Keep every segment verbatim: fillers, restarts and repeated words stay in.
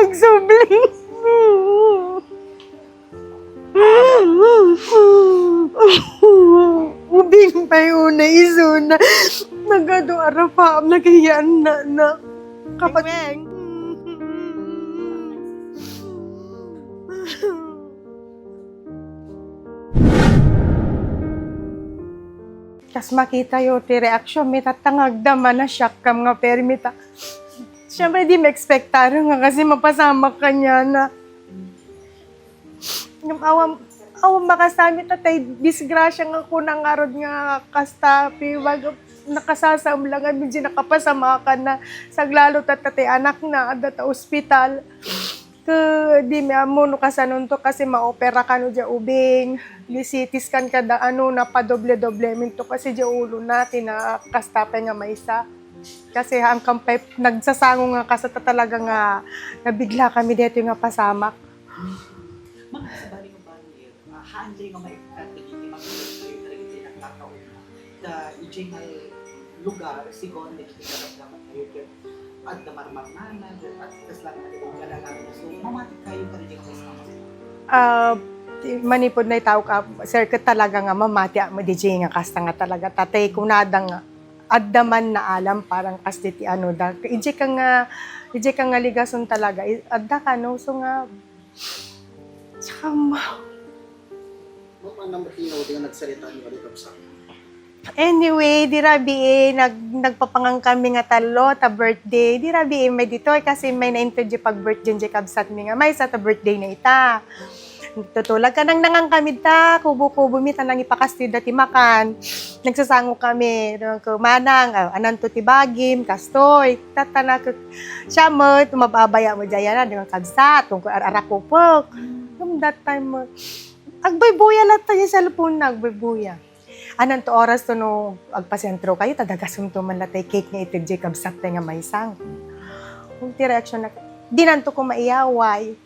Nagsubli. Ubing pay unay isuna. Nagadu a rapaam, naghihian na, na. Kapat- Weng. Kas makitayo ti reaksyon mi, tatta nga agdama, na-shock kam nga permi ta. Siyempre, di mi ekspektado nga kasi mapasamak kaniana. Ngem awan, awan makasami ta tay disgrasya nga kuna ngarud nga kasta, pi-, baga nakasasaom lang nga medyo nakapasamakan na, saglalo ta, ta tay anakna, adda ta ospital. Ket di mi ammo no kasanonto kasi maopera kano diay ubing. Di C T scan kada ano, napadoble-doble minto kasi diay ulona ti nakasta pay nga maysa. Kasi angkan pay nagsasango nga kasta, talaga nga nabigla kami daytoy nga pasamak. Ma'am, sa bali nga banner, ah, haan diay nga maibkat dagiti mga taga-, taga-, taga-, taga-, ta idiay nga lugar, sigun, dagiti karamdaman tayo, ket adda marmarnana, ket at kasla nga dagiti galagan. So, mamati kayo pa rin yung kasama. Ah, ti-, manipud na itaw ka, sir, ket talaga nga mamati a-, mo D J nga kasta nga talaga. Tatay kunada nga adda man naalam, parang kas ti ano da. Idiay ka nga, idiay ka nga ligason talaga. I-, adda ka, no? So nga, saka ma- Ma'am, ano mo tinaw di nga nagsarita niyo ulit, Absa? Anyway, di rabii, nag-, nagpapangan kami nga tallo ta birthday. Di rabii, may ditoy kasi may na-interview pag birthday diay kabsat mi nga maysa ta birthday na ita. Tutulag ka nang nangang kami ta, kubo-kubo mi ta nangipakastida ti makan. Nagsasango kami, manang, ah, ananto ti bagim, kastoy. Tatana, siya mo, tumababaya mo diay na, di nga kabsat, tungkol ar-, arakupok. From that time, mo, Agbaybuya latta ti cellphone na, agbaybuya. Ananto oras to no agpasentro kayo, ta dagasem to man latta ti cake nga itedjay kabsat tay nga maysa. Kung ti reaksyon na, dinanto ko maiyaway.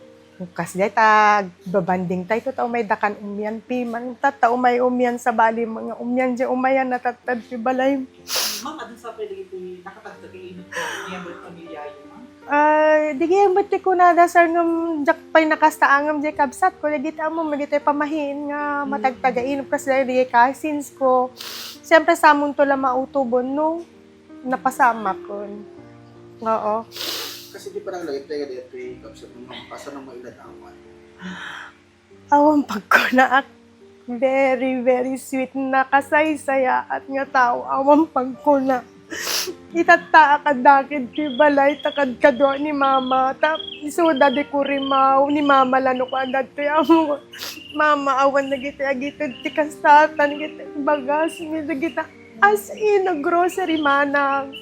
Kas dayta, babanding tayo, ta umay dakan umian, piman, tatta umay umian, sabali nga umian, diay umayan, natattad ti balay. Ma'am, adun sa pwede iti nakatagtag init nga miyembro ti pamilya, ma'am? Ay, di gayam met ti kunada, sir, ngem diak pay nakasta ngem diay kabsat ko, dagiti ammom, dagiti pamahiin nga matagtagainum, kas dagiti cousins ko. Siyempre, samonto la mautobon, no? Napasamakon. Oo. Kasi di parang lagi tayo dito yung kabsat mo, ma'am, kasano mo inadawan? Awan pagkunaak. Very, very sweet, nakasaysayaat nga tao. Awan pagkuna. Itatta a kadakit ti balay, ta kadkadua ni mama. Ta, isuda di kurimaw ni mama, lano ko adda ti amo. Mama, awan dagiti agited ti kasatan, dagiti bagas, ni dagita As in, nag-grocery manang.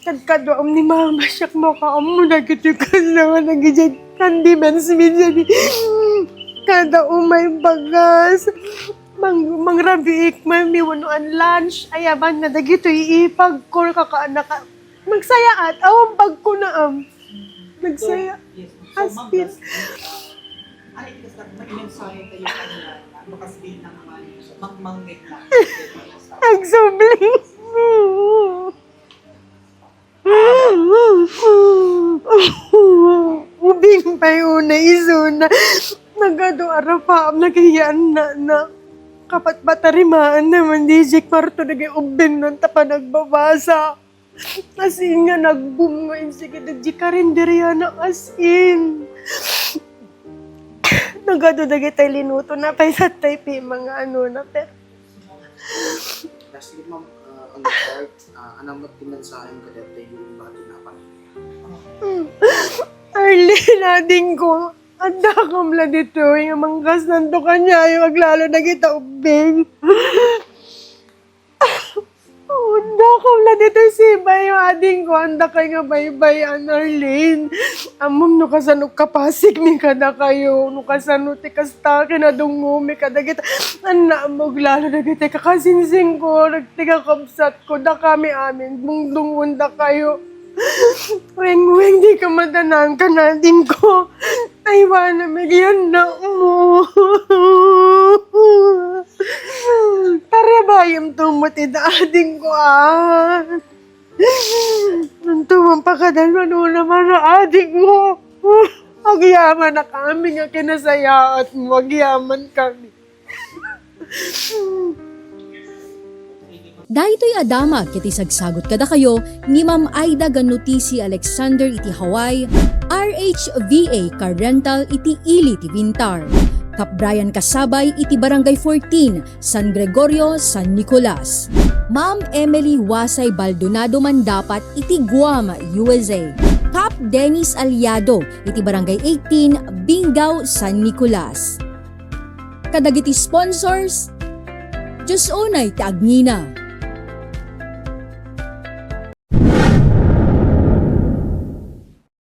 Kadkaduam ni mama, siak makaammo dagiti kailangan dagiti condiments mi diay. Kada umay bagas. Mang-, mangrabiik man mi wenno an lunch. Ayaban na dagitoy ipagkol kakaanaka. Magsayaat, awan pagkunaam. Nagsaya. So, yes, ma'am. So, as ma'am, in, last, uh, ano iti kasla, may mensahe kayo kanila na bakas din ng man, mangmangngeg na? Agsubli. Ubing pay unay isuna. Nagadu a rapaam, naghihian na, na. Kapatpatarimaan naman, di si kwarto, naging ubing nun, ta panagbabasa. As in nga, nag-boom nga insigi dagiti karinderiana, as in. Nagadu dagiti linuto na, pay sattay pima nga ano na, pero Lastly, ma'am, uh, on the part, uh, ano mo ti mensahe mo kadagiti bati na pamilya? Hmm. Arlene, adingko, adda kam la ditoy, nga mangkasnanto kaniayo, aglalo dagita ubing. Adda kam la ditoy sibayo, adingko, anda kay nga baybay-an, Arlene. Ammom no kasano kapasig mi kadakayo, no kasano ti kasta kinadungngo mi kadagita. Anna, ammok lalo dagiti kakasinsin ko, nagti kakabsat ko, dakami amin, bungdungon dakayo. Weng, weng, di ka madanan ka, adingko. Ay, wala, nagyan na mo. Tarabayem to mo ti adingko, ah. Nanto man pakadalwan, wala man adingko. Agyaman a kami nga kinasayaat mo, agyaman kami. Daytoy a damag iti sagsagut kadakayo ni Ma'am Aida Gannuti C. Alexander iti Hawaii, R H V A car rental iti ili ti Vintar. Kap Brian Kasabay iti Barangay fourteen, San Gregorio, San Nicolas. Ma'am Emily Wasay Baldonado Mandapat iti Guam, U S A. Kap Dennis Aliado iti Barangay eighteen, Binggao, San Nicolas. Kadagiti sponsors, Dios unay ti agngina.